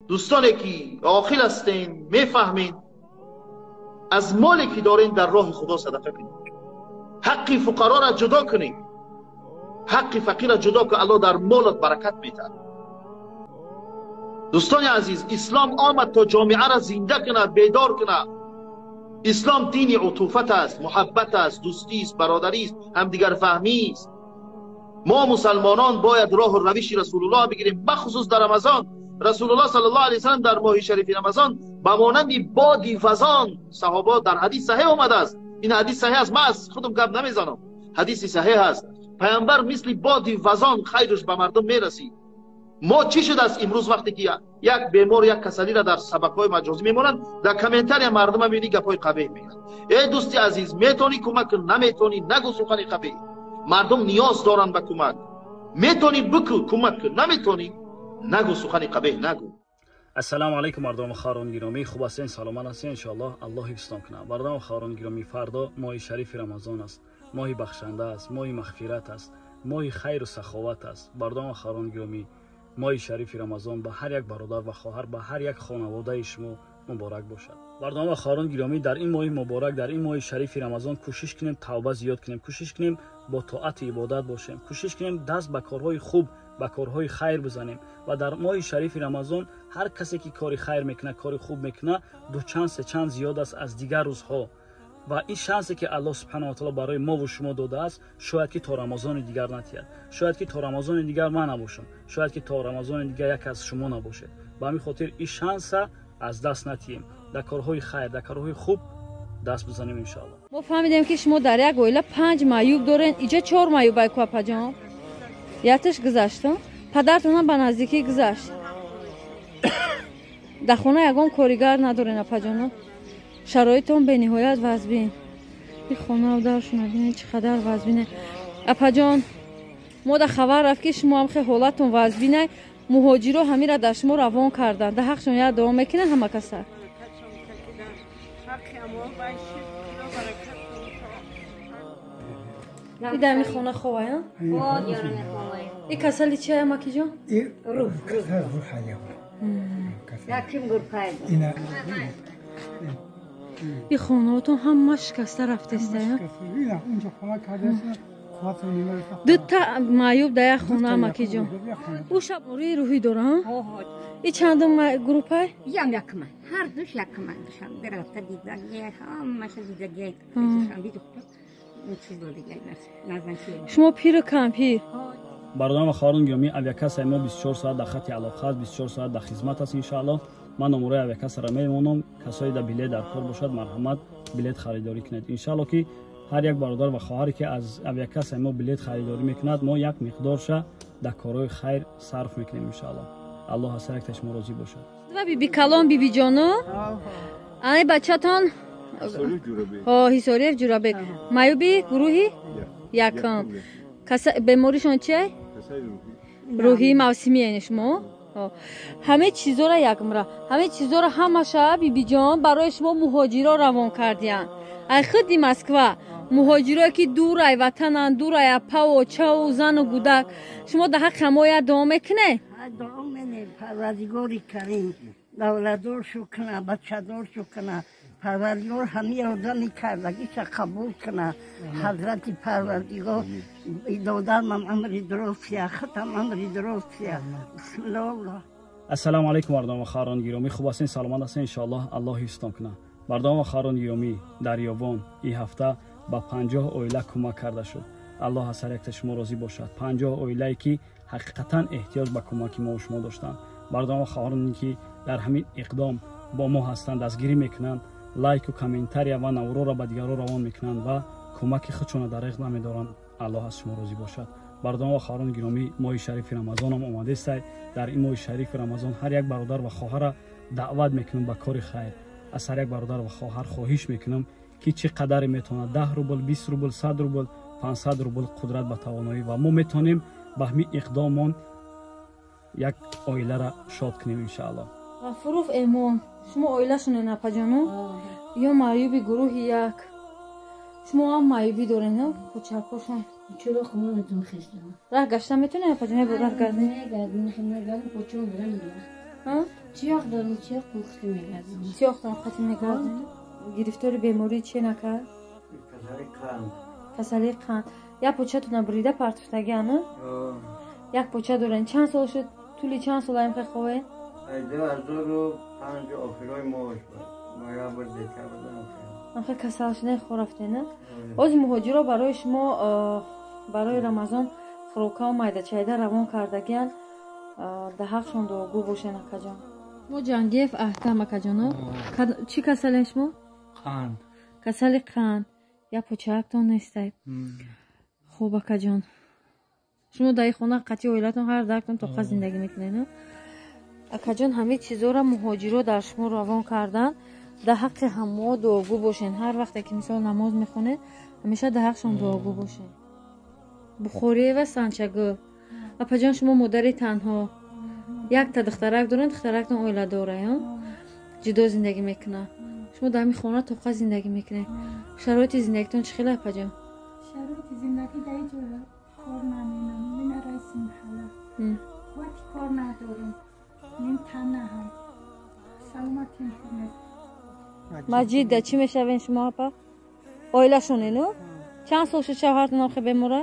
Дӯстоне ки оқил ҳастен, мефаҳмед, аз моле ки дорен дар роҳи Худо садақа кунед. Ҳаққи фуқароро ҷудо кунед, ҳаққи фақирро ҷудо кун, Аллоҳ дар молат баракат медиҳад. Дӯстони азиз, ислом омад то ҷомеаро зинда кунад, бедор кунад. Ислом дини утуфат аст, муҳаббат аст, дӯстист, бародарист, ҳамдигарфаҳмист. Мо мусалмонон бояд роҳу равиши Расулуллоҳ бигирем, бахусус дар Рамазон. Расулуллоҳ саллаллоҳу алайҳи васаллам дар моҳи шарифи Рамазон ба монанди боди вазон, саҳоба дар ҳадис саҳеҳ омадааст, ин ҳадис саҳеҳ аст, ман аз худам гап намезанам, ҳадиси саҳеҳ аст. Паямбар мисли боди вазон хайраш ба мардум мерасид. Мо чӣ шудааст имрӯз вақте ки як бемор, як касалиро дар сабакҳои маҷозӣ мемонанд, дар комментария мардума мебинӣ гапҳои қабеҳ мегӯянд. Эй дӯсти азиз, метавонӣ кӯмак кун, наметавонӣ нагӯ сухани қабеҳ. Мардум ниёз доранд ба кӯмак. Метавонӣ бикӯ, кӯмак кун, наметавонӣ нагӯ сухани қабеҳ нагӯ. Ассалому алайкум мардум хоҳарон гиромӣ, хуб ҳастен, саломат ҳастен, иншоаллоҳ Аллоҳ ҳифзтон кунад. Мардум хоҳарон гиромӣ, фардо моҳи шарифи Рамазон аст, моҳи бахшанда аст, моҳи мағфират аст, моҳи хайру саховат аст. Мардум хоҳарон гиромӣ, моҳи шарифи Рамазон ба ҳар як бародар ва хоҳар, ба ҳар як хонаводаи шумо муборак бошад. Мардум ва хоҳарон гиромӣ, дар ин моҳи муборак, дар ин моҳи шарифи Рамазон кӯшиш кунем тавба зиёд кунем, кӯшиш кунем бо тоати ибодат бошем, кӯшиш кунем даст ба корҳои хуб, ба корҳои хайр бизанем. Ва дар моҳи шарифи Рамазон ҳар касе ки кори хайр мекунад, кори хуб мекунад, ду чанд, се чанд зиёд аст аз дигар рӯзҳо. Ва ин шансе ки Аллоҳ субҳанаҳу ва таъоло барои мову шумо додааст, шояд ки то Рамазони дигар натиҳад, шояд ки то Рамазони дигар ман набошам, шояд ки то Рамазони дигар як аз шумо набошед. Ба ҳамин хотир ин шанса аз даст натиҳем, дар корҳои хайр, дар корҳои хуб даст бизанем иншоаллоҳ. Мо фаҳмидем ки шумо дар як оила 5 маъюб дорен, иҷа 4 маъюб ай ку апаҷон. Яташ гузашт, падартонам ба наздикӣ гузашт. Дар хона ягон коригар надорен апаҷоно? Шароитон бениҳоят вазбин. Ин хонау даршона бинед чӣ қадар вазбине. Апаҷон, мо да хабар рафт ки шумо ҳам хе ҳолатон вазбинай, муҳоҷиро ҳамира дар шумо равон карданд. Да ҳақшон як дуо мекунанд ҳама каса. И дар ами хона ховая? И касали чи ая макиҷон? И хонаотон ҳама шикаста рафтестая? Дута маъюб дар як хона макиҷон. Ӯ шабории рӯҳӣ дора? И чандум группай? Ям якма. Ҳар душ якма. Душанбе рафта дидагия, ҳамаша дидагия. Душанбе духтур. Шумо пиру кампир. Бародарон ва хоҳарон гиромӣ, авиакассаи мо 24 соат дар хати алоқа аст, 24 соат дар хизмат аст иншоаллоҳ. Ман номураи авиакассаро мемонам, касое дар билет дар кор бошад, марҳамат билет харидорӣ кунед. Иншоаллоҳ ки ҳар як бародар ва хоҳаре ки аз авиакассаи мо билет харидорӣ мекунад, мо як миқдорша дар корҳои хайр сарф мекунем иншоаллоҳ. Аллоҳ аз ҳар яктаи шумо розӣ бошад. Ва биби калон, бибиҷону ани бачатон Ҳисориев Ҷурабек, маъюби гурӯҳи якум. Беморишон чия? Рӯҳии мавсимӣ. Яъне шумо ҳамаи чизора якмра, ҳамаи чизора ҳамаша бибиҷон барои шумо муҳоҷиро равон кардиянд. Ай худи Москва муҳоҷирое ки дур ай ватананд, дур ай апаву очаву зану гудак. Шумо дар ҳаққи ҳамо як дуо мекунед? Дуо менем, Парвардигори Карим давлатдоршу куна, бачадоршу куна, Парвардигор ҳамаи одами кардагиша қабул куна. Ҳазрати Парвардигор додармам амри дуростия, хатам амри дуростия. Бисмиллоҳ. Ассалому алайкум мардум ва хоҳарон гиромӣ, хуб ҳастен, саломат ҳастен, иншоаллоҳ Аллоҳ ҳифзтон кунад. Мардум ва хоҳарон гиромӣ, дар Ёбон ин ҳафта ба 50 оила кӯмак карда шуд. Аллоҳ аз ҳар яктаи шумо розӣ бошад. 50 оилае ки ҳақиқатан эҳтиёҷ ба кӯмаки мо шумо доштанд. Мардум ва хоҳароне ки дар ҳамин иқдом бо мо ҳастанд, дастгирӣ мекунанд, лайку комментария ва навроро ба дигарон равон мекунанд ва кӯмаки худшонро дариқ намедоранд. Аллоҳ аз шумо розӣ бошад. Бародарон ва хоҳарони гиромӣ, моҳи шарифи Рамазонам омадестай. Дар ин моҳи шарифи Рамазон ҳар як бародар ва хоҳарра даъват мекунам ба кори хайр. Аз ҳар як бародар ва хоҳар хоҳиш мекунам ки чӣ қадаре метавонад, 10 рубл, 20 рубл, 100 рубл, 500 рубл қудрат ба тавоноӣ, ва мо метавонем ба ҳамин иқдомон як оиларо шод кунем иншоаллоҳ. Ғафуров Эмон, шумо оилашонен апаҷону? Ё маъюби гурӯҳи як? Шумо ҳам маъюбӣ дорен, кӯчакошон? Раҳ гашта метавонед апаҷон? Раҳ гардед? Чиёқ дорам, чиёқ мухти мегардам. Чиёқтон қати мегардам. Гирифтори бемории че нака? Касалии қанд. Касалии қанд. Як початона бурида партуфтаги ана? Як поча дорен. Чанд сол шуд? Тӯли чанд сол аим хехове? 2005 охирои моҳ буд. Ноябр, декабр. Амхе касал шудаи хӯрафтена? Оз муҳоҷиро барои шумо барои Рамазон хӯрокао майдачайда равон кардагиян. Дар ҳақшон дуогӯ бошен, акаҷон. Шумо Ҷангиев Аҳкам, акаҷоно? Чӣ касален шумо? Қанд. Касали қанд. Як почаактон нестай. Хуб, акаҷон. Шумо дар хона қатъи оилатон ҳар дактон тоқа зиндагӣ мекунед? Акаҷон, ҳамаи чизоро муҳоҷиро дар шумо равон кардан. Дар ҳаққи ҳамао дуогӯ бошен. Ҳар вақте ки мисол намоз мехонед, ҳамеша дар ҳақшон дуогӯ бошен. Бухориева Санчагул. Апаҷон, шумо модари танҳо. Якта духтарак дорен, духтарактон оиладора, ҷудо зиндагӣ мекунад. Шумо дар ҳамин хона тоқа зиндагӣ мекунед. Шароити зиндагитон чӣ хел, апаҷон? Шароити зиндагӣ дар ин ҷо кор намекунам. Ман раиси маҳалла. Қуввати кор надорам. Ним тана ҳам. Саломатим хуб нест. Маҷида, чӣ мешавен шумо, апа? Оилашонен, чанд сол шуд шавҳартон охи бемора?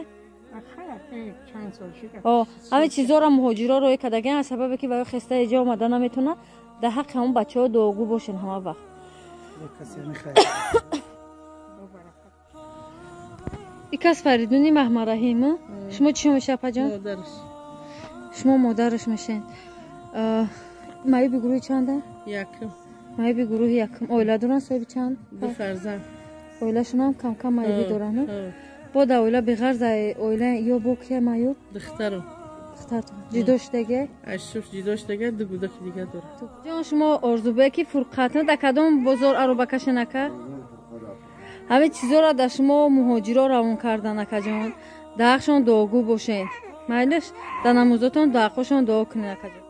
Ҳамин чизоро муҳоҷиро роӣ кардагиан аз сабабе ки ваё хеста иҷо омада наметавонад. Дар ҳаққи ҳамон бачаҳо дуогӯ бошен ҳама вақт. И кас Фаридуни Маҳмараҳим. Шумо чӣ меша, апаҷон? Шумо модараш мешен. Маъюби гурӯҳи чанда? Якум. Маъюби гурӯҳи якум. Оила доранд соҳиби чанд? Ду фарзанд. Оилашонам камкам маъюбӣ доранд. Бо дар оила беғарз оила ё бо кия маъюб? Духтарам. Духтартон. Ҷудо шудагия? Ашуф ҷудо шудагия, ду кӯдаки дига дорад. Ҷон, шумо Орзубеки Фурқат дар кадом бозор аробакашен, ака? Ҳамин чизоро дар шумо муҳоҷиро равон кардан, акаҷон. Дар ҳақшон дуогӯ бошен. Майлаш, дар намозотон дар ҳаққошон дуо кунед, акаҷон.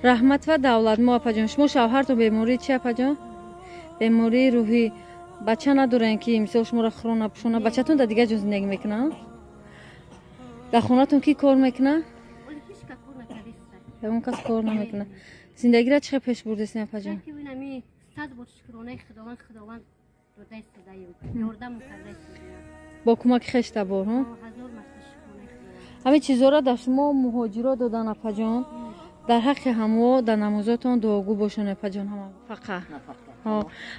Раҳмат ва давлатмо, апаҷон. Шумо шавҳартон бемории чи, апаҷон? Бемории рӯҳӣ. Бача надорен ки мисол шуморо хӯрона пӯшона? Бачатон дар дигар ҷо зиндагӣ мекунад? Дар хонатон ки кор мекунад? Ягон кас кор намекунад. Зиндагиро чӣ хел пеш бурдесен, апаҷон? Бо кӯмаки хештабор. Ҳамин чизоро дар шумо муҳоҷиро додан, апаҷон. Дар ҳаққи ҳамао дар намозотон дуогӯ бошон, апаҷон. Ҳама фақа.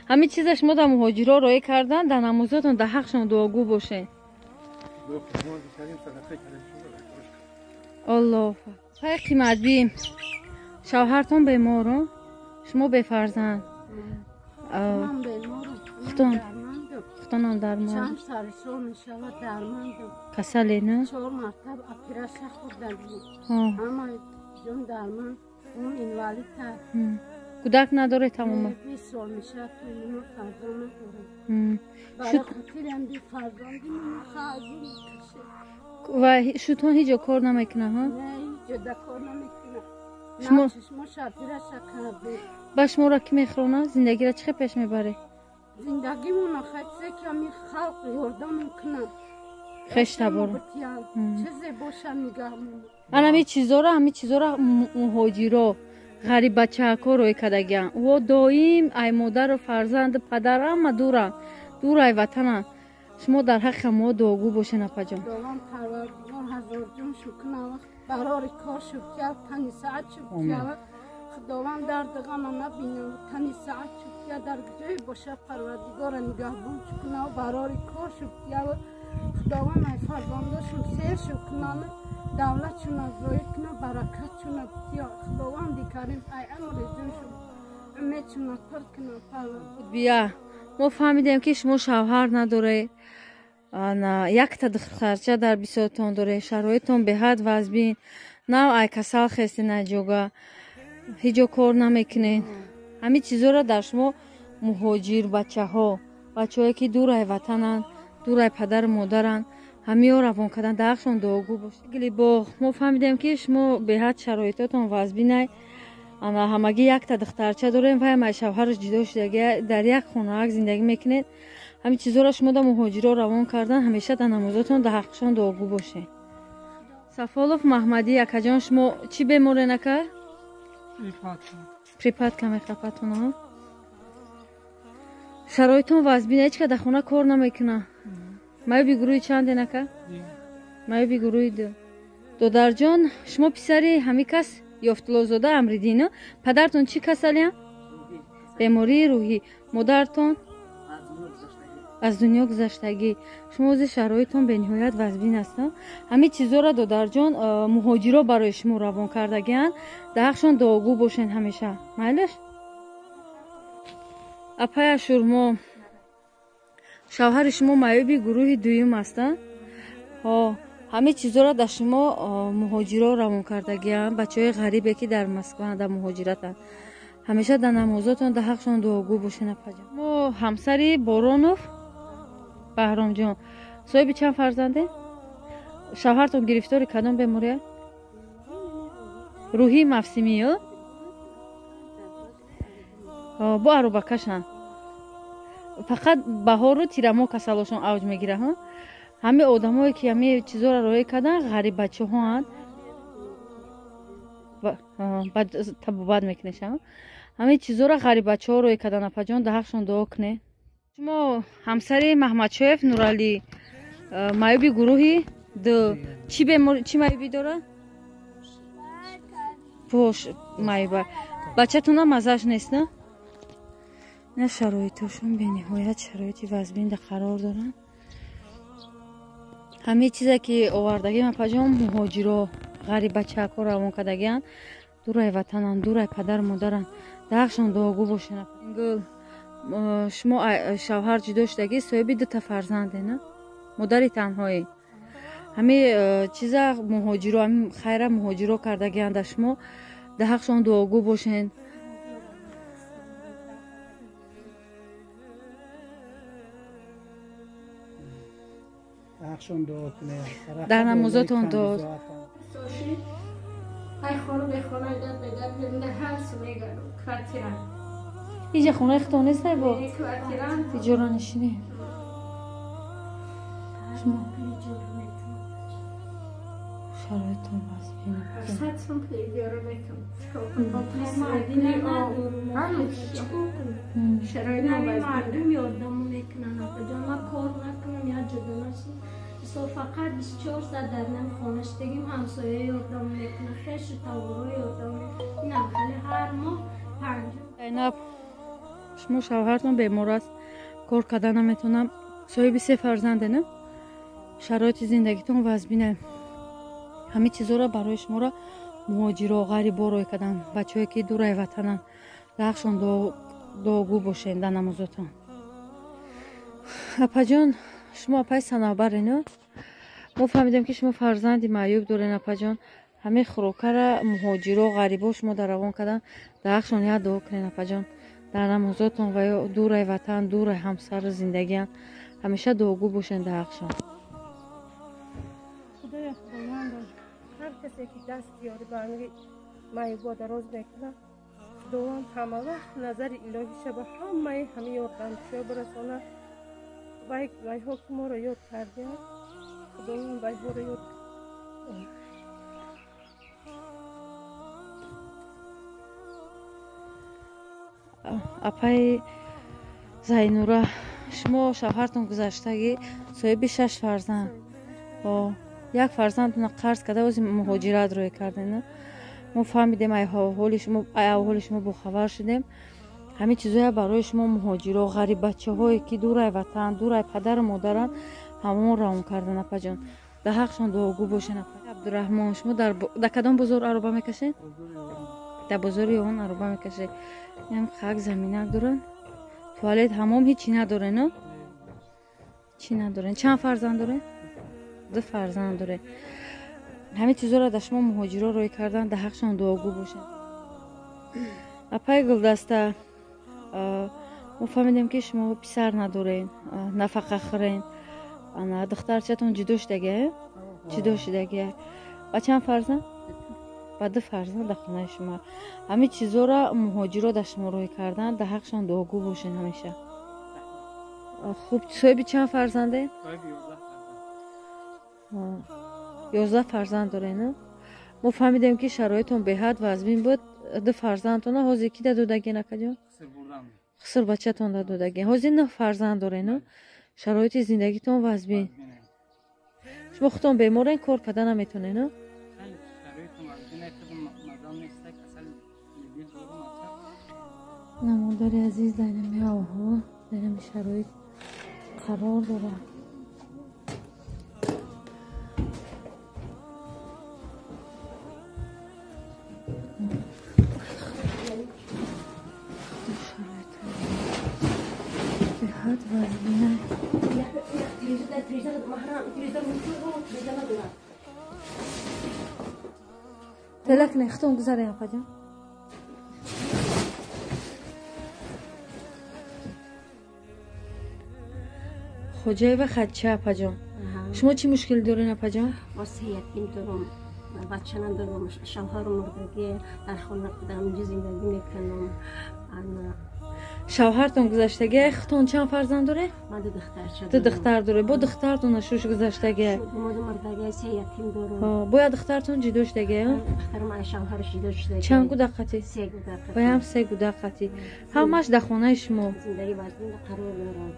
Ҳамин чиза шумо дар муҳоҷиро роӣ кардан, дар намозотон дар ҳақшон дуогӯ бошед. Аллоҳ. Пай қиматбӣ, шавҳартон бемор, шумо бефарзанд. Хутонам дармон. Чанд сарисол мешавад дармандам. Касале, на? 4 мартаб операция хӯрдам. Ҳама ҷон дарман, он инвалид. Кӯдак надоред тамоман? 20 сол мешавад, мо фарзанд надорем. Барои хотирам би фарзанди ман мекашад. Ва шутон ҳеҷ ҷо кор намекунад, ҳа? Не, ҳеҷ ҷо кор намекунад. Шумо чашмош операция карда. Ба шуморо ки мехӯронад? Зиндагиро чӣ хел пеш мебаред? Зиндагимон хатсе ки ами халқ ёрдам мекунад. Хештабор. Чизе боша нигаҳмон. Ана ҳамин чизоро муҳоҷиро ғариб бачаҳако роӣ кардагиян. Во доим ай модару фарзанду падар ҳама дуранд, дур ай ватананд. Шумо дар ҳаққи ҳамао дуогӯ бошен, апаҷон. Худованд Парвардигор ҳазорҷон шукр вақт барори кор шуд, тани саат шуд. Худованд дарди ғама набинам, тани саат шуд, дар ҷое боша Парвардигора нигаҳбон шукна, барори кор шуд. Худованд ай фарзандашон сер шукнан, давлатшона зоир куна, баракатшона бития. Худованди карим ай амри ҷон шуд, умедшона пур куна. Бия, мо фаҳмидем ки шумо шавҳар надоред, якта духтарча дар бисёртон доред, шароитон беҳад вазбин, нав ай касал хестен, ай ҷога ҳеҷ ҷо кор намекунед. Ҳамин чизоро дар шумо муҳоҷир бачаҳо, бачаҳое ки дур ай ватананд, дур ай падару модаранд, ҳамиҳо равон кардан, дар ҳақшон дуогӯ бошед. Гилибоғ, мо фаҳмидем ки шумо беҳад шароитотон вазбинай, ана ҳамагӣ якта духтарча дорем, вай ай шавҳараш ҷудо шудагия, дар як хонаак зиндагӣ мекунед. Ҳамин чизоро шумо дар муҳоҷиро равон кардан, ҳамеша дар намозотон дар ҳаққшон дуогӯ бошед. Сафолов Маҳмадӣ, акаҷон, шумо чӣ беморен, ака? Припадка мехапатона. Шароитон вазбин, ҳеч ка дар хона кор намекуна. Маёби гурӯҳи чанде нака? Маёби гурӯҳи ду. Додарҷон, шумо писари ҳамин кас Ёфтуллозода Амриддин, падартон чӣ касалиян? Бемории рӯҳӣ. Модартон аз дунё гузаштагӣ. Шумо ози шароитон бениҳоят вазбин аст. Ҳамин чизоро додарҷон муҳоҷиро барои шумо равон кардагианд. Дар ҳақшон дуогӯ бошен ҳамеша. Майлаш? Апай Ашурмо, шавҳари шумо маъюби гурӯҳи дуюм аст. Ҳамин чизоро дар шумо муҳоҷиро равон кардагианд. Бачаҳои ғарибе ки дар Москва дар муҳоҷиратанд. Ҳамеша дар намозотон дар ҳақшон дуогӯ бошен апаҷон. Мо ҳамсари Боронов Баҳромҷон, соҳиби чанд фарзанде? Шавҳартон гирифтори кадом бемория? Рӯҳии мавсимӣ? Бо аробакашанд. Фақат баҳору тирамо касалошон авҷ мегирад. Ҳамин одамое ки ҳамин чизоро роя карданд ғариббачаҳоанд. Табобат мекунешанд. Ҳамин чизоро ғариббачаҳо роя карданд апаҷон, дар ҳақшон дуо кунед. Шумо ҳамсари Маҳмадшоев Нуралӣ, маъюби гурӯҳи ду. Чӣ бемор, чӣ маъюбӣ дорад? Пош маъюба. Бачатона маззаш нест, на? На, шароитошон бениҳоят шароити вазбинда қарор доранд. Ҳамин чизе ки овардагим апаҷон муҳоҷиро, ғариббачаҳо равон кардагианд. Дурай ватананд, дурай падару модаранд. Дар ҳақшон дуогӯ бошанд. Гул, шумо шавҳар ҷудо шудагӣ, соҳиби дута фарзанде, на? Модари танҳоӣ. Ҳамин чиза муҳоҷиро, ҳамин хайра муҳоҷиро кардагианд дар шумо. Дар ҳақшон дуогӯ бошед. Дар намозотон дуо. Иҷа хонаи худтон нест бо? Иҷора нишинӣ. Шумо шароитон вазбин. Мардум ёрдаму мекунанд апаҷон. Ман кор накунам, як ҷудо нашим. Мисол фақат 24 соат дар нам хона шудагим, ҳамсоя ёрдам мекунад, хешу таворо ёрдам мекунад. Инам хеле ҳар моҳ 50. Зайнаб, шумо шавҳартон бемор аст, кор карда наметавонам. Соҳиби се фарзанде, на? Шароити зиндагитон вазбине. Ҳамин чизоро барои шуморо муҳоҷиро, ғарибо рой карданд. Бачаҳое ки дурай ватананд. Дар ҳақшон дуогӯ бошед дар намозотон. Апаҷон, шумо апаи Санавбаре, на? Мо фаҳмидем ки шумо фарзанди маъюб дорен апаҷон. Ҳамин хӯрокара муҳоҷиро, ғарибо шумо дар равон карданд. Дар ҳақшон як дуо кунед апаҷон. Дар намозотон ва ё дурай ватан, дурай ҳамсару зиндагианд. Ҳамеша дуогӯ бошед дар ҳақшон. Худоё худованд, ҳар касе ки даст ёри ба амри маъюбо дароз мекунад, Худованд ҳама вақт назари илоҳиша ба ҳамаи ҳамин ёрдамчиҳо бирасонад. Вайҳо ки моро ёд кардианд, Худованд вайҳоро ёд. Апаи Зайнура, шумо шавҳартон гузаштагӣ, соҳиби 6 фарзанд. Як фарзандтонро қарз карда ози муҳоҷират рӯй кардем. Мо фаҳмидем аҳволи шумо бохабар шудем. Ҳамин чизоя барои шумо муҳоҷиро, ғариббачаҳое ки дурай ватан, дурай падару модаранд, ҳамон равон кардан апаҷон. Дар ҳақшон дуогӯ бошен. Абдураҳмон, шумо дар кадом бозор ароба мекашед? Дар бозори Ёвон ароба мекашед. Ям хак заминак доранд. Туалет, ҳамом ҳеҷ чӣ надорен, чӣ надорен. Чанд фарзанд доред? 2 фарзанд доред. Ҳамин чизоро дар шумо муҳоҷиро рӯй кардан, дар ҳақшон дуогӯ бошед. Апаи Гулдаста, мо фаҳмидем ки шумо писар надоред, нафақа хӯрен. Духтарчатон ҷудо шудагия? Ҷудо шудагия. Ба чанд фарзанд? Ба 2 фарзанд дар хонаи шумо. Ҳамин чизоро муҳоҷиро дар шумо рӯй кардан, дар ҳақшон дуогӯ бошед ҳамеша. Хуб, соҳиби чанд фарзанде? 11 фарзанд доред, на? Мо фаҳмидем ки шароитон беҳад вазмин буд. Ду фарзандтона ҳозир ки да додагин, акаҷон? Хусур бачатон да додагин. Ҳозир нӯҳ фарзанд дорен. Шароити зиндагитон вазбин. Шумо худтон беморен, кор карда наметонен? На, модари азиз дар инами аҳвол, дар инами шароит қарор дорад. Беҳад вазбина. Телак не, худтон гузарен, апаҷон. Хоҷаева Хадча, апаҷон, шумо чӣ мушкил дорен, апаҷон? Мо се ятим дорам, бача надорам, шавҳару мурдагӣ, дар хона дар онҷо зиндагӣ мекунам. Шавҳартон гузаштагӣ, худтон чанд фарзанд доре? Ман ду духтарча. Ду духтар доре. Бо духтартон шуш гузаштагӣ? Мурдагӣ, се ятим дорам. Бояд духтартон ҷудо шудагӣ? Духтарам аз шавҳараш ҷудо шудагӣ. Чанд кӯдак қатӣ? Се кӯдак қатӣ. Баям се кӯдак қатӣ. Ҳамаш дар хонаи шумо? Зиндагӣ вазбин қарор дорам.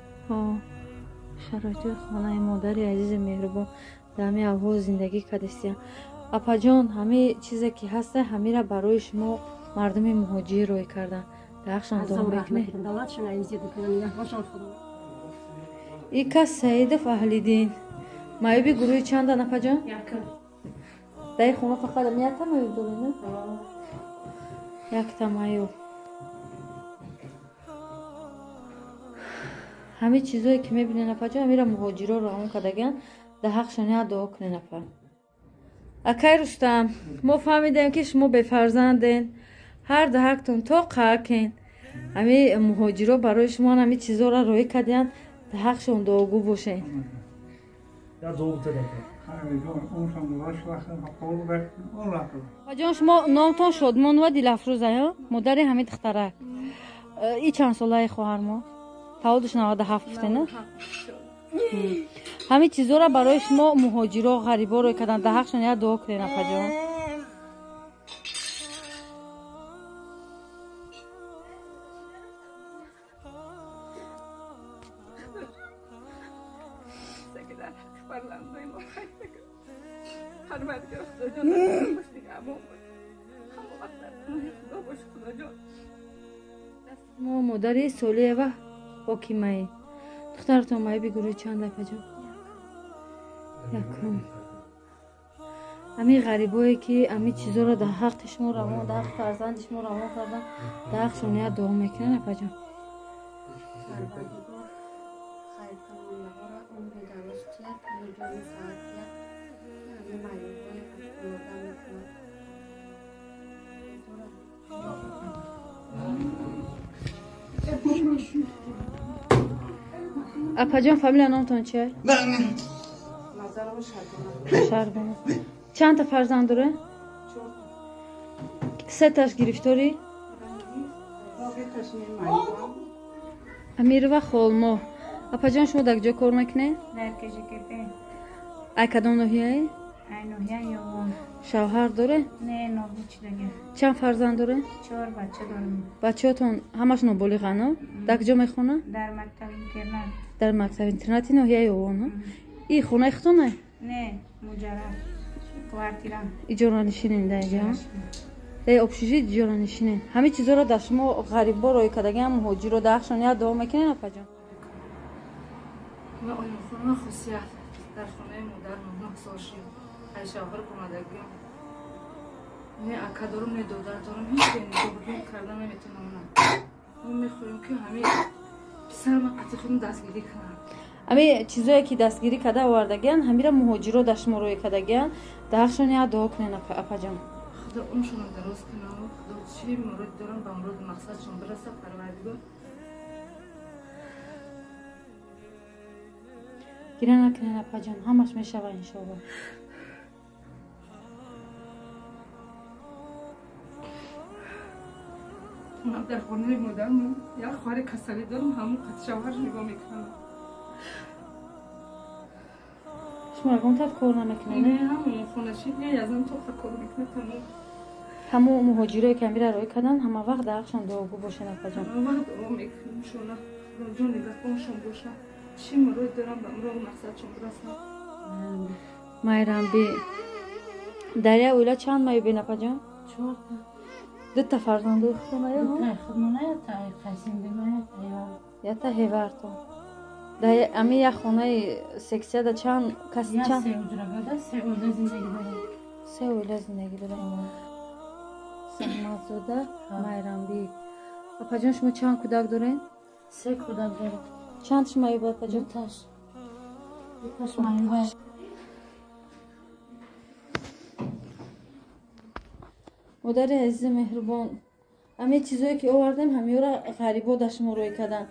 Шароити хонаи модари азизи меҳрубон дар ҳамин аҳвол зиндагӣ кардистия. Апаҷон, ҳамин чизе ки ҳаста, ҳамира барои шумо мардуми муҳоҷир рӯй кардан. Дар ҳақшон дуо мекунед. И кас Саидов Аҳлиддин, маъюби гурӯҳи чандан, апаҷон? Дар ин хона фақат якта маъюб доред, на? Якта маъюб. Ҳамин чизое ки мебинен, апаҷон, ҳамира муҳоҷиро равон кардагиан. Дар ҳақшон як дуо кунен, апа. Акай Рустам, мо фаҳмидем, ки шумо бефарзанден, ҳар даҳактон то қаъкен. Ҳами муҳоҷиро барои шумо ҳами чизоро роҳӣ кардиянд. Дар ҳақшон дуогӯ бошен. Апаҷон, шумо номтон Шодмонова Дилафрӯза, модари ҳамин духтарак. И чанд солаи хоҳармо? Таваллудш 97 гуфтена? Ҳамин чизоро барои шумо муҳоҷиро, ғарибо рӯй кардан. Дар ҳақшон як дуо кунен, апаҷон. Мо модари Солиева Ҳокимаи. Духтаратон маъюби гурӯҳи чанд, апаҷон? Якум. Ҳамин ғарибое ки ҳамин чизоро дар ҳаққи шумо равон, дар ҳаққи фарзанди шумо равон кардан, дар ҳаққшон як дуо мекунен, апаҷон. Апаҷон, фамилия номтон чия? Шарбона. Чандта фарзанд доре? Сеташ гирифторӣ? Амирова Холмо. Апаҷон, шумо дар куҷо кор мекунед? Дар КЖКП. Ай кадом ноҳияе? Ай ноҳияи Ёвон. Шавҳар доре? Не, нобуд шудагӣ. Чанд фарзанд доре? Чор бача дорам. Бачаҳотон ҳамаш ноболиғанд? Дар куҷо мехонанд? Дар мактаби интернат. Дар мактаби интернати ноҳияи Ёвон. И хонаи худтон? Не, муҷара. Квартира. Иҷоранишинен дар инҷа? Дар общежит иҷоранишинен. Ҳамин чизоро дар шумо ғарибо рӯй кардагиам, муҳоҷиро, дар ҳақшон як дуо мекунен, апаҷон? Ман оилахона хусият дар хонаи модарам 9 сол шуд. Ай шавҳар омадагиам. Не ака дорам, не додар дорам, ҳеҷ нигоҳубин карда наметавонам. Мо мехоҳем, ки ҳамин писарама қатъи худам дастгирӣ кунам. Ҳамин чизое ки дастгирӣ карда овардагиан, ҳамира муҳоҷиро дар шумо рӯй кардагиан, дар ҳақшон як дуо кунен, апаҷон. Худо умршонро дароз кунад, Худо чӣ мурод дорам, ба муроду мақсадшон бираса, Парвардигор. Гиря накунен, апаҷон, ҳамаш мешава, иншоалло. Ман дар хонаи модарам як хоҳари касалӣ дорам, ҳамон қад шавҳарш нигоҳ мекунам. Шумо ягон тараф кор намекунед? Не, ҳамон хонашин, я язан тоқа кор мекунад, тамом. Ҳамон муҳоҷирое ки амира роӣ кардан, ҳама вақт дар ҳақшон дуогӯ бошен, апаҷон. Ҳама вақт дуо мекунем шона. Худоҷон нигаҳбоншон бошад. Чӣ мурод дорам, ба мурод мақсадшон бирасам. Майрамби, дар як оила чанд маёбен, апаҷон? Чорта. Дута фарзандои худоная? Худмона. Ята ҳевартон. Дар ами як хонаи сексияда чанд кас? Чанд? Се оила зиндагӣ дорад. Саҳматзода Майрамби. Апаҷон, шумо чанд кӯдак доред? Се кӯдак дорам. Чандаш маёб, апаҷон? Дуташ. Дуташ маёб. Модари азизи меҳрубон, ҳамин чизое ки овардем, ҳамиёра ғарибо дар шумо рӯй карданд,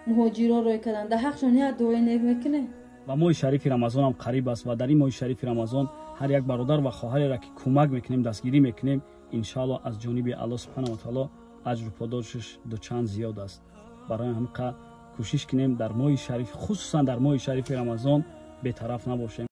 муҳоҷиро рӯй карданд. Дар ҳақшон як дуои нек мекунед? Ва моҳи шарифи Рамазонам қариб аст ва дар ин моҳи шарифи Рамазон ҳар як бародар ва хоҳареро ки кӯмак мекунем, дастгирӣ мекунем, иншаалло аз ҷониби Аллоҳ субҳанаҳу ва таоло аҷру подошаш дучанд зиёд аст. Барои ҳамин кӯшиш кунем дар моҳи шариф, хусусан дар моҳи шарифи Рамазон бетараф набошем.